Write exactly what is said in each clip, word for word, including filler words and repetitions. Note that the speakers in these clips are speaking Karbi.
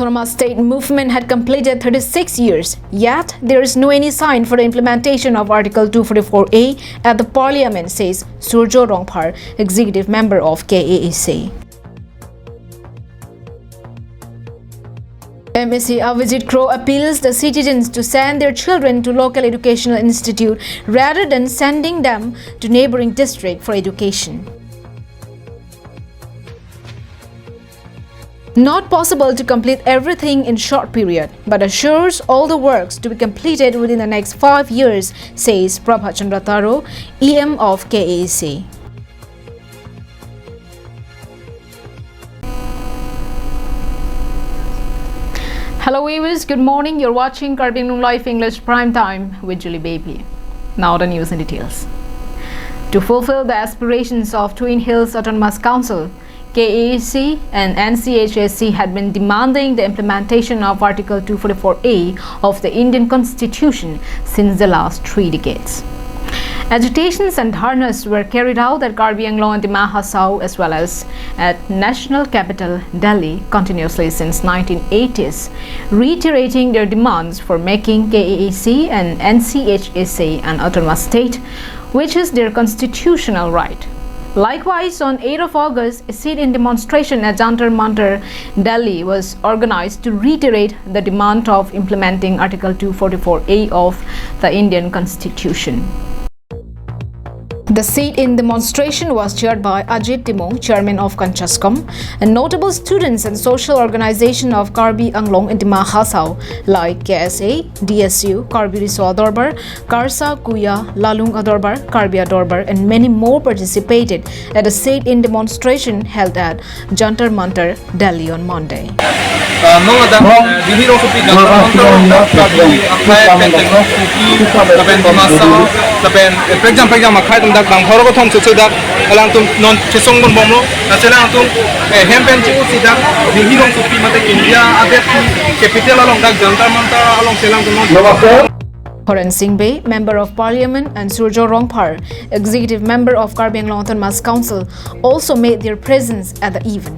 Autonomous State movement had completed thirty-six years, yet there is no any sign for the implementation of Article two forty-four A at the Parliament, says Surjo Rongphar, executive member of K A A C. M A C Avijit Kro appeals the citizens to send their children to local educational institute rather than sending them to neighboring district for education. Not possible to complete everything in short period, but assures all the works to be completed within the next five years, says Prabhat Chandra Taro, E M of K A A C. Hello viewers, good morning. You're watching Karbi Anglong Live English Prime Time with Julie Baby. Now the news in details. To fulfill the aspirations of Twin Hills Autonomous Council, K A A C and N C H A C had been demanding the implementation of Article two forty-four A of the Indian Constitution since the last three decades. Agitations and dharnas were carried out at Karbi Anglong and Dima Hasao as well as at national capital Delhi continuously since nineteen eighties, reiterating their demands for making K A A C and N C H A C an autonomous state, which is their constitutional right. Likewise, on eighth of August, a sit-in demonstration at Jantar Mantar, Delhi was organized to reiterate the demand of implementing Article two forty-four A of the Indian Constitution. The sit-in demonstration was chaired by Ajit Timung, chairman of Kanchaskom, and notable students and social organization of Karbi Anglong and Dima Hasao like K S A, D S U, Karbi Riso Adorbar, Karsa, Kuya, Lalung Adorbar, Karbi Adorbar, and many more participated at a sit-in demonstration held at Jantar Mantar, Delhi on Monday. Ah, non ladak, eh, Delhi rongsopi Jantar Mantar, dak Karbi akhai pen Tengnoh Sopi, lapen Dima Hasao, lapen, eh, prekjam prekjam akhai atum dak bang pharo kethom sese dak alangtum non chesong ponbomlo, lasi alangtum, eh, hem pen che-osi dak Delhi rongsopi mate India adet capital along dak Jantar Mantar alongsi alangtum non. Horen Sing Bey, Member of Parliament, and Surjo Rongphar, Executive Member of Karbi Anglong Autonomous Council, also made their presence at the event.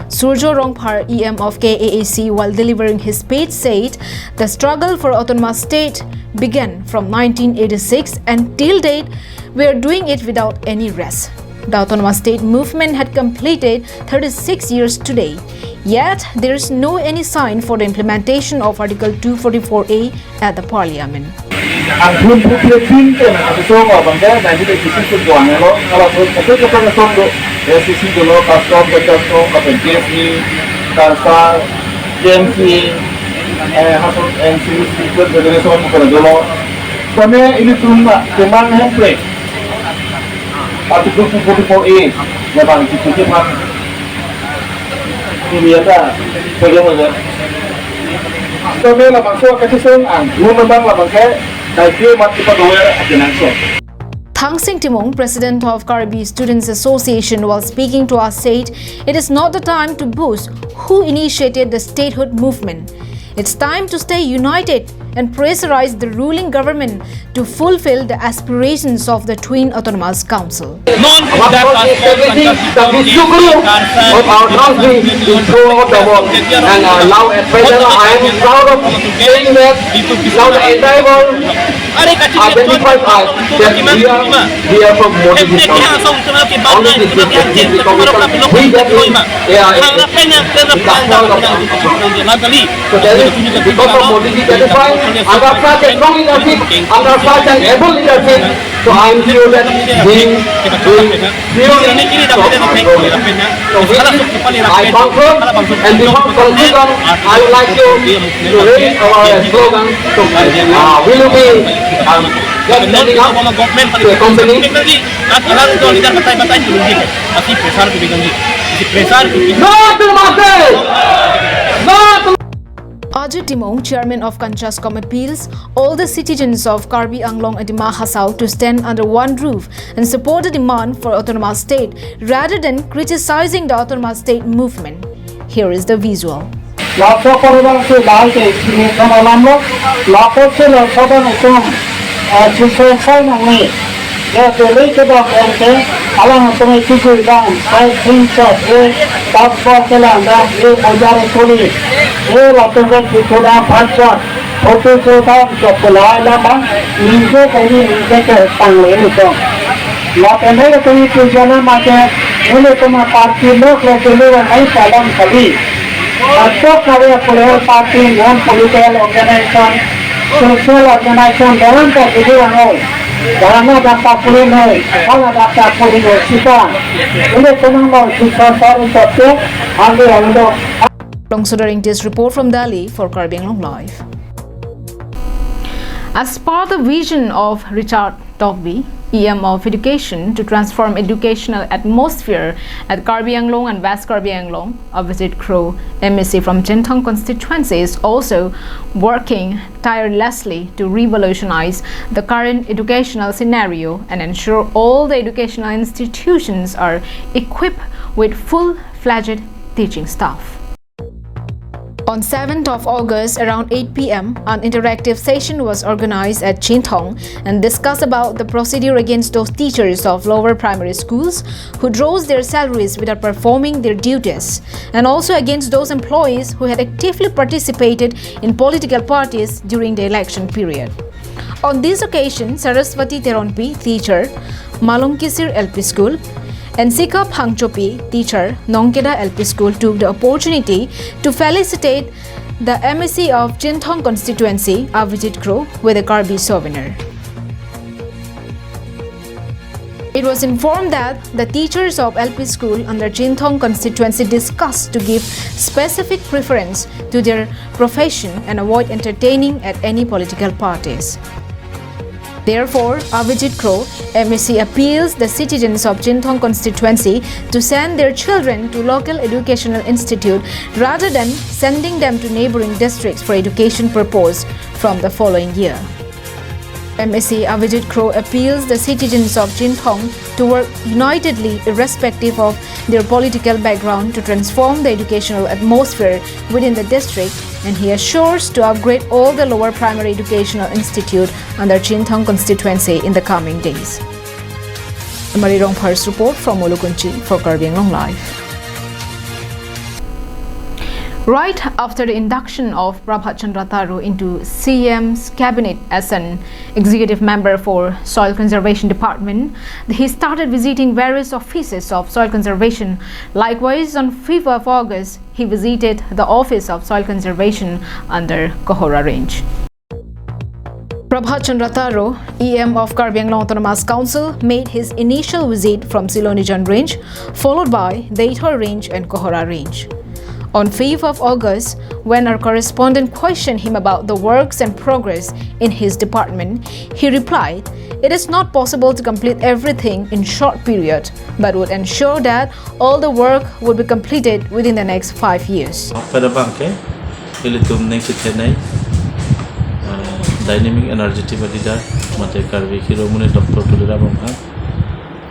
Surjo Rongphar, E M of K A A C, while delivering his speech, said the struggle for autonomous state began from nineteen eighty-six, and till date, we are doing it without any rest. The autonomous state movement had completed thirty-six years today. Yet, there is no any sign for the implementation of Article two forty-four A at the Parliament. Ang phun phun phun phun ke na, ati so ko bang ke, nineteen eighty-six ko ang lo, kalau so, so, so, so, so, so, S C C dolo, Custom, Custom, kapen K S A, Karsa, K M C, eh, hasil N C C, Federation, ko dolo. Kami ini turun na, teman hempre. Article two forty-four A, ya bang, itu ke bang. Ini ya ta, bagaimana? Kami labangso kachisong ang, guna bang labang ke, kaiki mat kita doer aja langsung. Thangsing Timung, President of Karbi Students Association, while speaking to us, said it is not the time to boast who initiated the statehood movement. It's time to stay united and pressurize the ruling government to fulfill the aspirations of the Twin Autonomous Council. Non Our that cause is everything that we should grow of our country to grow up the world. And uh, now, as president, I am proud of saying that now the entire world identifies us that we are, we are from Modi country. Only this is the we get it. Yeah, it, it, so that is because of Modi ji, that is why under such a strong leadership, under such an able leadership, so I am sure that we will surely solve our problem. So with this, I conclude, and before conclusion, I would like to, to raise our slogan. So, uh, we will be, um, just standing up to accompany. Alang to leader batai batai tu lagi. Asi pressure tu lagi. Asi pressure tu. No to Mate! No to Ajit Timung, chairman of Kanchaskom, appeals all the citizens of Karbi Anglong and Dima Hasao to stand under one roof and support the demand for autonomous state rather than criticizing the autonomous state movement. Here is the visual. Laso koribang si lahai ke sini sama lamlo, lapor si lo sodan itum, eh, si selesai nangni. Ke beli ke dok ke, alang atum itu gui dang, pai sing sat, eh, tak bor ke lang dang, eh, bojar kuli, eh, latum ke itu dang phat phat, photo ke dang, ke pulai la dang, ningke ke ni, ningke ke tang le ni dong. Lapen ke itu jana ma ke, ini cuma parti lok le dulu, eh, salam kali. Atok kali political party, non political organization, social organization, dalam ke dulu, eh. Karena data pulih noi, kalau data pulih noi kita. Ini tenang mau kita cari satu, ambil untuk. Longso Daringtis report from Delhi for Karbi Anglong Live. As per the vision of Richard Tokbi, E M of Education, to transform educational atmosphere at Karbi Anglong and West Karbi Anglong, Avijit Kro, M A C from Chinthong constituency, is also working tirelessly to revolutionize the current educational scenario and ensure all the educational institutions are equipped with full-fledged teaching staff. On seventh of August, around eight P M, an interactive session was organized at Chinthong and discussed about the procedure against those teachers of lower primary schools who draws their salaries without performing their duties, and also against those employees who had actively participated in political parties during the election period. On this occasion, Saraswati Teronpi, teacher, Malomkisir L P School, and Sikap Hangchopi, teacher, Nongkeda L P School, took the opportunity to felicitate the M A C of Chinthong constituency, Avijit Kro, with a Karbi souvenir. It was informed that the teachers of L P school under Chinthong constituency discussed to give specific preference to their profession and avoid entertaining at any political parties. Therefore, Avijit Kro, M A C, appeals the citizens of Chinthong constituency to send their children to local educational institute rather than sending them to neighboring districts for education purpose from the following year. M A C Avijit Kro appeals the citizens of Chinthong to work unitedly irrespective of their political background to transform the educational atmosphere within the district, and he assures to upgrade all the lower primary educational institute under Chinthong constituency in the coming days. Amari Rongphar's report from Molukunchi for Karbi Anglong Live. Right after the induction of Prabhat Chandra Taro into C M's cabinet as an executive member for Soil Conservation Department, he started visiting various offices of Soil Conservation. Likewise, on fifth of August, he visited the office of Soil Conservation under Kohora Range. Prabhat Chandra Taro, E M of Karbi Anglong Autonomous Council, made his initial visit from Silonijan Range, followed by Deithor Range and Kohora Range. On fifth of August, when our correspondent questioned him about the works and progress in his department, he replied, "It is not possible to complete everything in short period, but would ensure that all the work would be completed within the next five years." Pada bangke, ilitum neng si tenai, eh, dynamic energetic leader, mate Karbi Shiromoni Doctor Tuliram Ronghang.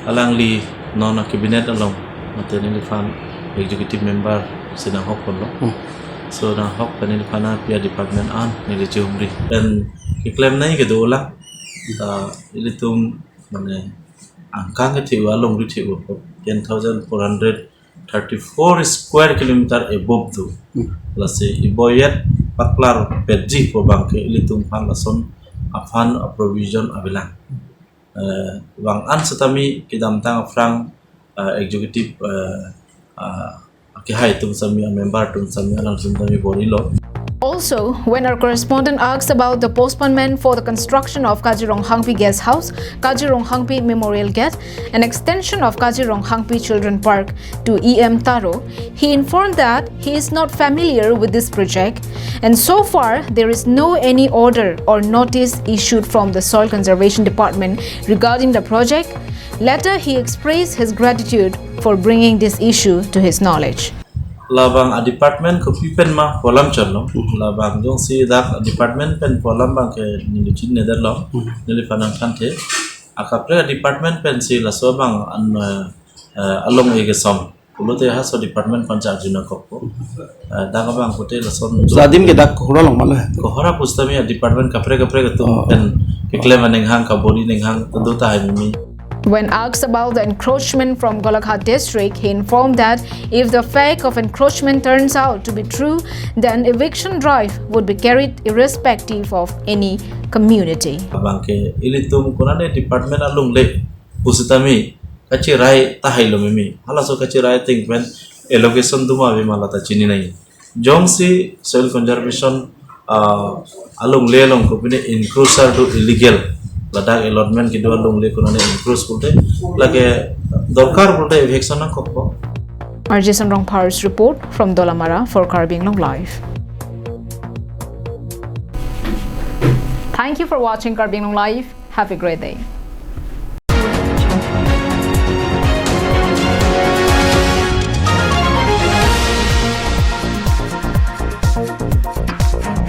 Alangli non a cabinet along, mate neliphan executive member si nanghok ponlo. Hmm. So nanghok pen neliphan api a department an neli chihumri. Pen keklem nai kedo lang, ta ilitum mane angkang kethe-u alongri the-u po, ten thousand four hundred thirty-four square kilometer above do. Hmm. Lasi iboyet paklar petji po bangke ilitum aphan lason aphan a provision avelang. Eh, bang an setame kedamtang aphrang, eh, executive, eh, eh, akehai atum setame, a member atum setame, alang atum setame borilo. Also, when our correspondent asked about the postponement for the construction of Kaji Ronghangpi Guest House, Kaji Ronghangpi Memorial Gate, and extension of Kaji Ronghangpi Children Park to E M Taro, he informed that he is not familiar with this project, and so far there is no any order or notice issued from the Soil Conservation Department regarding the project. Later, he expressed his gratitude for bringing this issue to his knowledge. Labang a department kopi pen ma pu alam chotlo. Labang jongsi dak a department pen pu alam bangke neli chinine detlo. Hmm. Neliphan nangkanthe. Akaprek a department pensi laso abang an, eh, eh, along-e kesom pulote halaso department aphan charju nangkokpo. Eh, dak abang pute lason. So adim ke dak Kohora along ma lo he? Kohora pu setame a department kaprek kaprek atum, oh, pen keklem anenghang, kabor-i nenghang, tentu tahai mimi. When asked about the encroachment from Golaghat district, he informed that if the fact of encroachment turns out to be true, then eviction drive would be carried irrespective of any community. Abang ke ilitum konane department alungle pusitame kachirai tahai lo mimi. Halaso kachirai atheng pen allocation doma ave ma lata chini nai. Jongsi soil conservation, ah, alungle along kopine encroacher do illegal, ladak allotment kedo alungle konane encroach pulote, lake dorkar pulote eviction nangkokpo. R J Sonrong Phar's report from Dolamara for Karbi Anglong Live. Thank you for watching Karbi Anglong Live. Have a great day.